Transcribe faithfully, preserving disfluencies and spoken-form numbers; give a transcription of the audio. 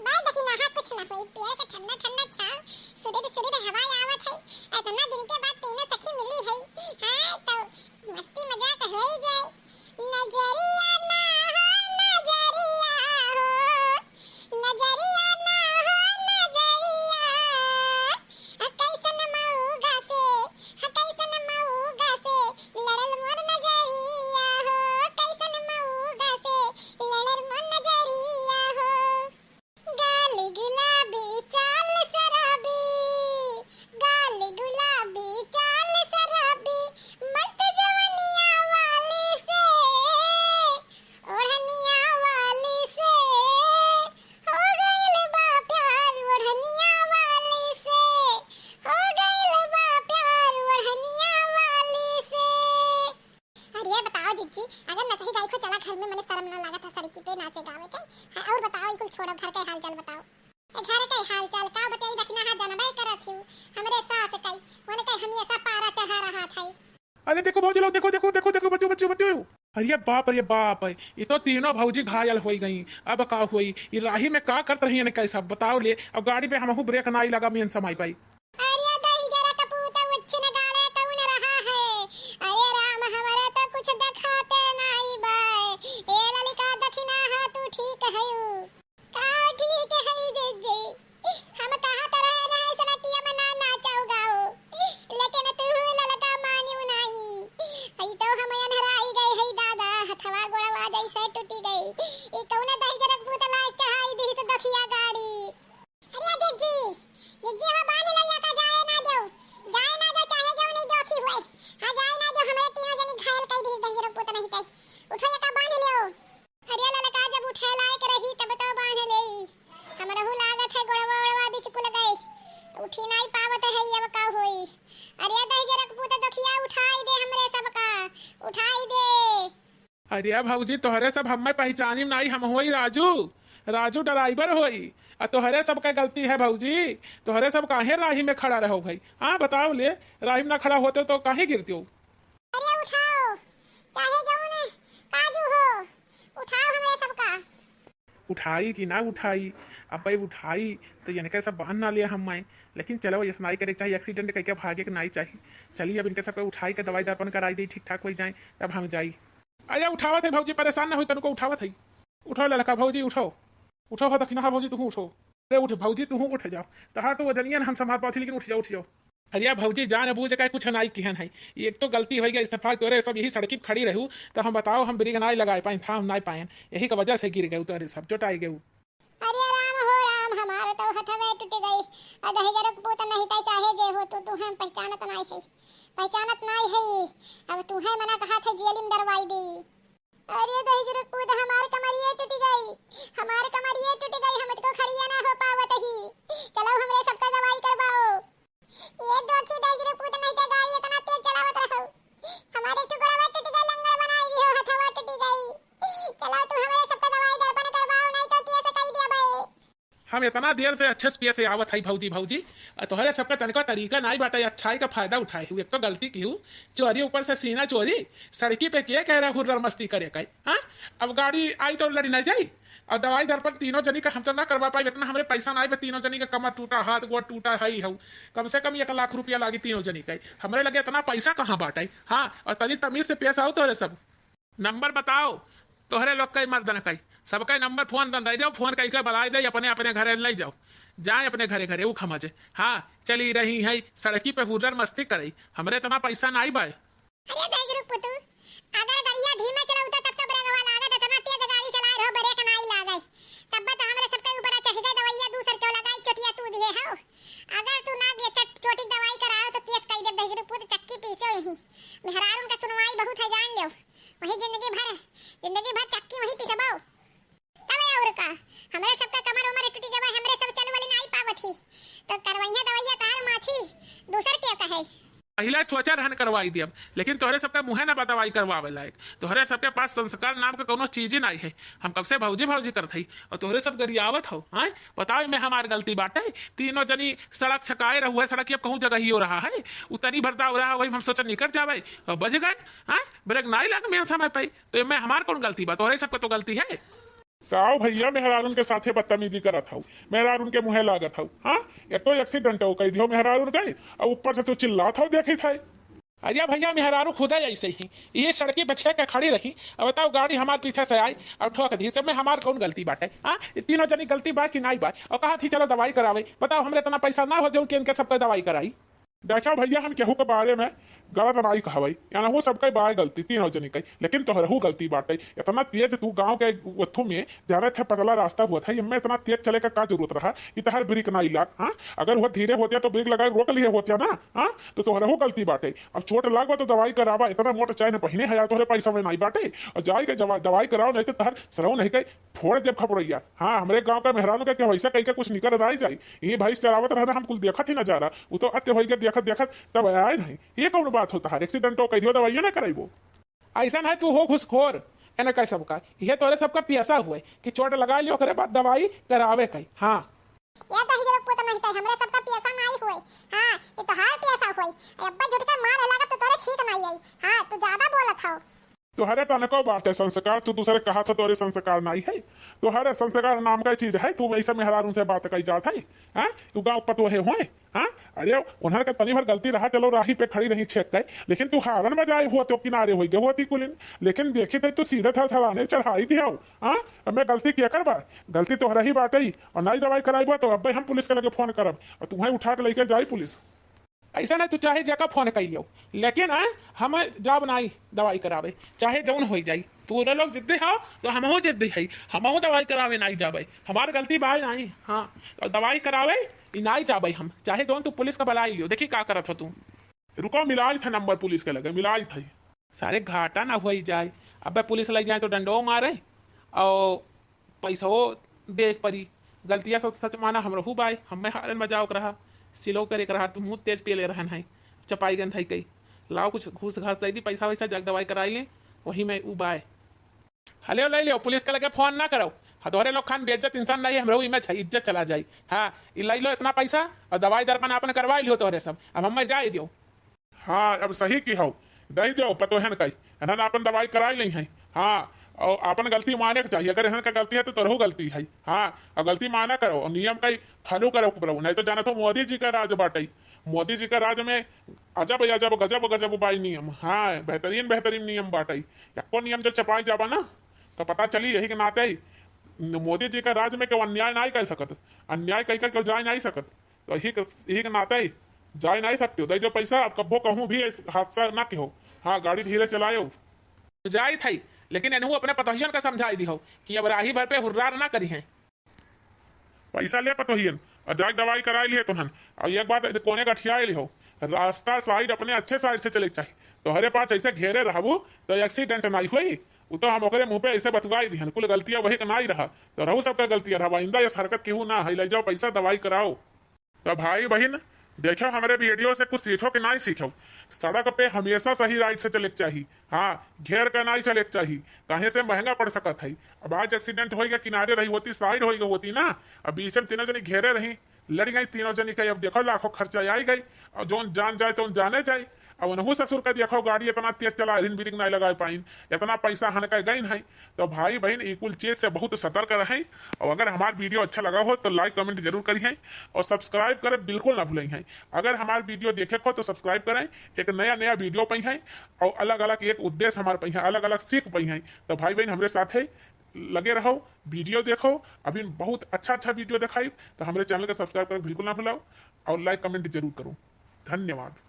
बस दखिनहा, कुछ ना होई, पेड़ के ठंडा ठंडा छाँव, सुधिर सुधिर हवा आवत है। इतना दिन के बाद तीनों सखी मिली है, हाँ, तो मस्ती मजाक होई जाए। नजरिया ना हो, नजरिया हो, नजरिया ना हो, नजरिया। आ कैसन मऊगा से, आ कैसन मऊगा से लड़ल मोर नजरिया हो, कैसन मऊगा से लड़ल मोर नजरिया हो। गाल गुलाबी चाल शराबी, गाल गुलाबी चाल शराबी, मस्त जवनिया वाली से, ओढ़निया वाली से, हो गइल बा प्यार ओढ़निया वाली से, हो गइल बा प्यार ओढ़निया वाली से। अरे बताओ जिज्जी, अगर नचही गाई को चला घर में, मने शर्म ना लागत है सड़की पे नाचे गावे के? हाँ, और बताओ, ई कुल छोड़ो, घर के हाल चाल बताओ। ए, घर के हाल चाल का बताई, दखिनहा, जनबे करत हिउ, हमरे सास कई, उनके हमेशा पारा चढ़ा रहत है। अरे देखो भौजी लोग, देखो, देखो, देखो, देखो, बच्चों, बच्चों, बच्चों। अरे बाप रे बाप, ई तो तीनों भौजी घायल होइ गई। अब का होई, ई राही में का करत रही इनके सब, बताओ ले। अब गाड़ी पे हमहू ब्रेक नाई लगा, मेन समय पाई। अरे दहिजरा कपूत उच्छिन गाड़ा कौन रहा है? अरे राम, हमरे तो कुछ देखाते नाई बाय। ए ललिका दखिनहा, तू ठीक हयू? का ठीक है जिज्जी? हम कहत रहे ना है सड़किया में ना नाचो गाओ, लेकिन तू ललका मानियो नाई। हई तो हम अनहराई गए हई दादा, हथवा गोड़वा जैसे टूटी गई। ई कौन दहिजरा कपूत लाए चढ़ाई दी तो दखिया गाड़ी। अरे जिज्जी, जिज्जी हो बांध लो या का जाए ना दो, जाए ना दो चाहे जो नहीं दोखी हुए। हाँ जाए ना दो, हमरे तीनों जनी घायल कई दी दहिजरा कपूत नहीं तई। उठो या का बांध लो। अरे ललका, जब उठे लायक रही तब तो बांध लेई। हमरहू लागत है गोड़वा ओड़वा बिचकुल गए, उठी नाई पावत है, अब का होई? अरे दहिजरा कपूत दखिया उठाई दे हमरे सबका, उठाई दे। अरे भौजी, तोहरे सब हमें पहचानी नाई, हम होई राजू, राजू ड्राइवर होई। आ तोहरे सबका गलती है भौजी, तोहरे सब काहे राही में खड़ा रहो भाई? हाँ बताओ ले, राही में ना खड़ा होते तो काहे गिरते हो? अरे उठाओ, चाहे जौन काजू हो, उठाओ हमरे सबका। उठाई कि ना उठाई? अब भाई उठाई तो इनके सब बांध ना लिया हम माए, लेकिन चलो, ऐसा नाई करे के चाही, एक्सीडेंट करके भागे के नाई चाही। चलिए, अब इनके सबके उठाई के दवाई दर्पण कराई दे, ठीक ठाक हो जाए, तब हम जाई। अरे उठावत है भौजी, परेशान ना हो, तनको उठावत है। उठो ललका भौजी, उठो, उठो हो दखिनहा भौजी, तुहू उठो। अरे उठ भौजी, तुहू उठ जाओ, तहार तो वजनिया ना हम संभाल पावत ही, लेकिन उठ जाओ, उठ जाओ। अरे भौजी, जान बूझ के कुछ नाई किहन है, एक तो गलती होइ गई, इस दफा तोरे सब यही सड़की पे खड़ी रहू, तो हम बताओ, हम ब्रेक नाई लगाए पाएन, थाम नाई पाएन, यही का वजह से गिर गए तोरे सब, चोटाई गए। अरे राम हो राम, हमार तो हथवे टूट गई। आ दहिजरा कपूत नहीं तई चाहे जे हो तू, तू हम पहचानत नाई है, पहचानत नाई है। अब तू है मना कहा थे जेल में डरवाई दी। अरे दहिजरा कपूत, हमार कमरिये टूट गई, हमार कमरिये टूट गई, हम तो खड़िया ना हो पावत ही। चलो हमरे सबका दवाई करवाओ। ये दोखी दहिजरा कपूत नहीं तो गाड़ी इतना तेज चलावत रहो, हमारे टुकड़वा टूट गई, लंगड़ बनाई दियो, हथवा टूट गई। चलो तू हमरे सबका दवाई दर्पण करवाओ, नहीं तो केस कई दिया भाई। हम इतना देर से अच्छे से पिए से आवत हई भौजी, भौजी, आ तोहरे सबके तनिको तरीका नाई बाटे अच्छाई का फायदा उठाए हु। एक तो गलती की हु, चोरी ऊपर से सीना चोरी, सड़की पे के कह रहा हुर्रर मस्ती करे का, हाँ? अब गाड़ी आई तो लड़ी ना जाई, और दवाई दर्पण तीनों जनी का हम तो ना करवा पाई, इतना हमरे पैसा नाई बा, तीनों जनी का कमर टूटा, हाथ गोड़ टूटा, हई हऊ, कम से कम एक लाख रुपया लागी तीनों जनी का, हमरे लगे इतना पैसा कहाँ बाटे, हाँ? और तनी तमीज से पेश आओ तोहरे सब। नंबर बताओ, तोहरे लोग कई मर्दन कई, सबका नंबर फोन दे दे, फोन कई के बुलाई दे, अपने अपने घरे ले जाओ, जाए अपने घरे घरे, ऊ खमजे। हाँ, चली रही है सड़की पे हुर्रर मस्ती करे, हमरे इतना पैसा नाई बाय। अरे दहिजरा कपूत, अगर गड़िया धीमे चलाऊ तो तब तो ब्रेकवा लागत, इतना तेज गाड़ी चलाए रहो, ब्रेक नाई लागे, तब तो हमरे सबके ऊपर चढ़ गए दवैया, दूसर क्यों लगाई, चोटिया तू दिए हो। अगर तू ना गे चट-, चोटी दवाई कराओ तो केस कई दे दहिजरा कपूत, चक्की पीसे यही। मेहरारून का सुनवाई बहुत है, जान लो। वही जिंदगी भर, जिंदगी भर चक्की वही पिसबो। तबे और का, हमरे सबका कमर उमर टूटी गवा, हमरे सब चल वली नाई पावत ही, तो करवैया दवैया तार माछी दूसर के कहे। पहिले सोचा रहन करवाई दियब, लेकिन तोहरे सबका मुँहे ना बा दवाई करवावे लायक। तोहरे सबके पास संस्कार नाम के कौनो चीज ही नाई है। हम कब से भौजी भौजी करत हई और तोहरे सब गरियावत हो, हैं? बताओ, इमे हमार गलती बाटे? तीनों जनी सड़क छकाए रहुए, सड़क अब कहूँ जगहियो रहा है, उतनी भरता हो रहा, वही हम सोचन निकल जावे और बज गए, हैं? ब्रेक नाई लाग मेन समय पे। तो इमे हमार कौन गलती बा? तोहरे सबके तो गलती है। काओ भइया, मेहरारून के साथे बदतमीजी करत हऊ, मेहरारून के मुँहे लागत हऊ, हाँ? एक तो accident हो कई दियो मेहरारून के, और ऊपर से तू चिल्लात हऊ, देखित है। अरे भइया, मेहरारू खुदा ऐसे ही, ये सड़की पे छेक के खड़ी रही। अब बताओ, गाड़ी हमार पीछे से आई और ठोक दी, इसमें हमार कौन गलती बाटे? हाँ, ये तीनों जनी गलती बा कि नाई बा? और कहा थी चलो दवाई करावे, बताओ, हमरे इतना पैसा ना हो जो कि इनके सबके दवाई कराई। देखा भइया, हम केहू के बारे में गलत नाई कहवई, यानी वो सबके बाय गलती, तीनों जनी के, लेकिन तोहरहू गलती बाटे। इतना तेज तू गाँव के ओथू में जाने थे, पतला रास्ता हुआ था, इनमें इतना तेज चले का का जरूरत रहा कि तहर ब्रेक नाई लाग? हाँ, अगर वो धीरे होतिया तो ब्रेक लगाए रोक लिए होतिया ना। हाँ, तो तोहरहू गलती बाटे। अब चोट लाग बा तो दवाई करावा, इतना मोट चैन पहिने है यार, तोहरे पैसा में नाई बाटे। और जाए के जवा-, दवाई कराओ, नहीं तो तहर सरऊ नहीं के फोड़ जब खपड़ैया। हाँ, हमरे गाँव का मेहरानू के, के वैसा कहीं का कुछ निकर नाई जाई। ये भैंस चरावत रहना, हम कुल देखत ही नजारा, वो तो अत्य होई के देखत देखत तब आए नहीं। ये कौन बात होता है? Accident तो कह दियो, दवाइयो ना कराइबो। ऐसा है तू हो घुसखोर, एने कह सबका, ये तोरे सबका पियासा हुए कि चोट लगा लियो, ओकरे बाद दवाई करावे कही। हाँ। ये दही जरूर पूत नहीं ते, हमरे सबका पियासा नाई हुए। हाँ, ये तोहार पियासा हुए। अब्बा झुटका मार लगा तो तोरे ठीक नाई आई। हाँ, तू ज्यादा बोलत हौ। तोहरे तनको बाटे संस्कार, तू दूसरे कहा था तोरे संस्कार नाई है। तोहरे संस्कार नाम का चीज है, तू ऐसा मेहरारू से बात कही जात है? हाँ, तू गाँव पतोहे हुए? हाँ, अरे उन्हर के तनी भर गलती रहा, चलो राही पे खड़ी रही छेक के, लेकिन तू हारन बजाए हुआ तो किनारे होई गए होती कुलिन, लेकिन देखी थे तू सीधे थरथराने चढ़ाई दियो। हाँ, अब मैं गलती क्या करबा? गलती तोहरा ही बाटे ही, और नाई दवाई कराइबा तो अब्बे हम पुलिस के लगे फोन करब और तुम्हें उठा के लेके जाई पुलिस। ऐसा ना तू चाहे जेका फोन कर लियो, लेकिन, आ, हम जाब नाई दवाई करावे, चाहे जौन होई जाई। तू लोग जिद्दी हो तो हमहू जिद्दी है, हमहू दवाई करावे नाई जाबे, हमार गलती बाय नाई। हाँ, तो दवाई करावे ई नाई जाबे हम, चाहे जौन तू पुलिस का बुलाई लियो, देखी का करत हो तू। रुको, मिलाई था नंबर पुलिस के लगे, मिलाई था। सारे घाटा ना होई जाए, अबे पुलिस लग जाए तो डंडो मारे और पैसो दे परी। गलतिया सब सच माना, हमरहू बाय, हमें हारन बजाओ के रहा, सिलो करे के रहा, तू मुँह तेज पिए ले रहन है, चपाई गन है कई। लाओ कुछ घूस घास दे दी, पैसा वैसा जग दवाई कराई ले, वही में उ बाय। हले ले लियो, पुलिस के लगे फोन ना करो। हाँ, तोहरे लोग खान बेइज्जत इंसान नहीं है, हमरो इमेज है, इज्जत चला जाई। हाँ, ई ले लो इतना पैसा और दवाई दर्पण आपन करवाई लियो तोहरे सब, अब हमें जाए दियो। हाँ, अब सही की हो, दे दियो पतोहन कई, इन्हन आपन दवाई कराई ली है। हाँ, और आपन गलती माने के चाहिए, अगर इन्हन का गलती है तो तोरहू गलती है। हाँ, और गलती माना करो और नियम कई follow करो, करो, नहीं तो जाना तो मोदी जी का राज बाटे। मोदी जी का राज में अजब, अजब, गजब, गजब बाई नियम। हाँ, बेहतरीन, बेहतरीन नियम बाटे। एको नियम जो चपाई जाबा ना, तो पता चली, यही के नाते न-, मोदी जी का राज में केहू अन्याय नाई कर सकत, अन्याय कई का केहू जाए नाई सकत। तो यही के, यही के नाते जाए नाई सकते हो। दे दो पैसा, अब कब्बो कहूँ भी ऐस-, हादसा ना के हो। हाँ, गाड़ी धीरे चलायो। तो जाई थाई, लेकिन एनहू अपने पतोहियन का समझाई दी हो कि अब राही भर पे हुर्रार ना करी हैं। पैसा ले पतोहियन और जाके दवाई कराई लिए तुहन। और एक बात कोने गठियाए लिहो, रास्ता side अपने अच्छे side से चले के चाही। तोहरे पास ऐसे घेरे रहबू तो accident नाई होई। उ तो हम ओकरे मुँह पे ऐसे बतुआई दिहन, कुल गलतियाँ वही के नाई रहा, तो रहू सबका गलतियाँ रहा। आइंदा ऐसे हरकत केहू ना है, ले जाओ पैसा दवाई कराओ। तो भाई बहिन, देखो हमरे video से कुछ सीखो कि नाई सीखो। सड़क पे हमेशा सही side से चले के चाही। हाँ, घेर के नाई चले के चाही, काहे से महंगा पड़ सकत है। अब आज accident होई गए, किनारे रही होती, side होई गई होती ना, अब बीच में तीनों जनी घेरे रही, लड़ गई तीनों जनी के। अब देखो लाखों खर्चा आई गई, और जौन जान जाए तो जाने जाए। अब उनहू ससुर का देखो, गाड़ी इतना तेज चला रही, ब्रेक नाई लगाए पाइन, इतना पैसा हनका गई नहीं। तो भाई बहिन, ई कुल चीज से बहुत सतर्क रहें। और अगर हमार video अच्छा लगा हो तो like comment जरूर करिहें और subscribe करे बिल्कुल ना भूलें हैं। अगर हमार video देखे हो तो subscribe करें, एक नया नया video पइहें और अलग अलग एक उद्देश्य हमार पइहें, अलग अलग सीख पइहें। तो भाई बहिन, हमरे साथे लगे रहो, video देखो, अभी बहुत अच्छा अच्छा video दिखाई, तो हमरे channel का subscribe करे बिल्कुल ना भूलाओ और like comment जरूर करो। धन्यवाद।